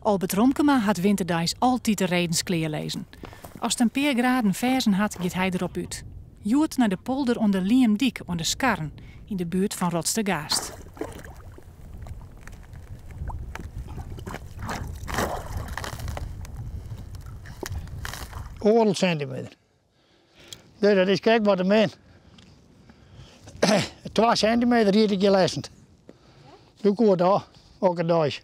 Albert Romkema hat winterdeis altyd de redens klearlizzen. As it in pear graden ferzen hat, giet hy derop út. Hjoed nei de polder oan de Liemdyk oan de Skarren, yn de buert fan Rotstergaast. Oardel sintimeter. Dus dat is krekt wat te min. Twa sintimeter ried ik hjir lêsten. Doe koe it al, okkerdeis.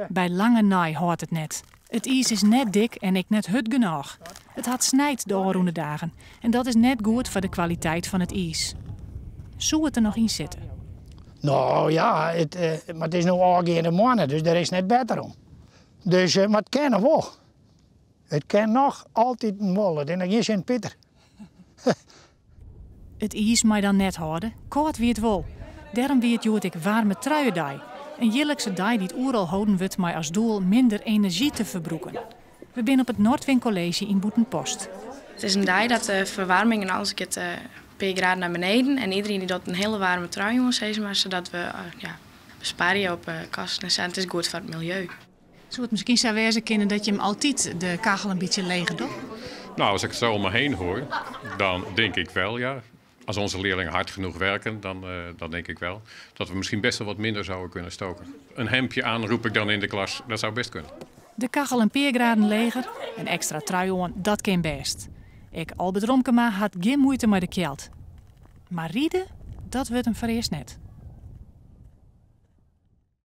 By lange nei hâldt it net. It iis is net dik en ek net hurd genôch. It hat snijd de ôfrûne dagen en dat is net goed foar de kwaliteit fan it iis. Soe it der noch yn sitte? No ja, it, mar it is no ôfgeande moanne, dus dêr is net better om. Dus, mar it kin noch wol. It kin noch altiten wol. It is noch gjin Sint Piter. It iis mei dan net hâlde, kâld wie it wol. Dêrom wie it hjoed ek waarme truiedei. In jierlikse dei dy't oeral holden wurdt mei as doel minder enerzjy te ferbrûken. We binne op it Nordwin College yn Bûtenpost. It is in dei dat de ferwaarming en alles giet in pear graden nei beneden en iderien dy docht in hiele waarme trui oan sis mar, sadat we ja, besparje op kosten en sa. En it is goed foar it miljeu. Soe it miskien sa wêze kinne dat jim altyd de kachel in bytsje leger dogge? Nou, als ik het zo om me heen hoor, dan denk ik wel, ja. Als onze leerlingen hard genoeg werken, dan, uh, dan denk ik wel dat we misschien best wel wat minder zouden kunnen stoken. Een hemdje aan roep ik dan in de klas, dat zou best kunnen. De kachel in pear graden leger, in ekstra trui oan, dat kin bêst. Ek Albert Romkema hat gjin muoite mei de kjeld. Mar ride, dat wurdt him foarearst net.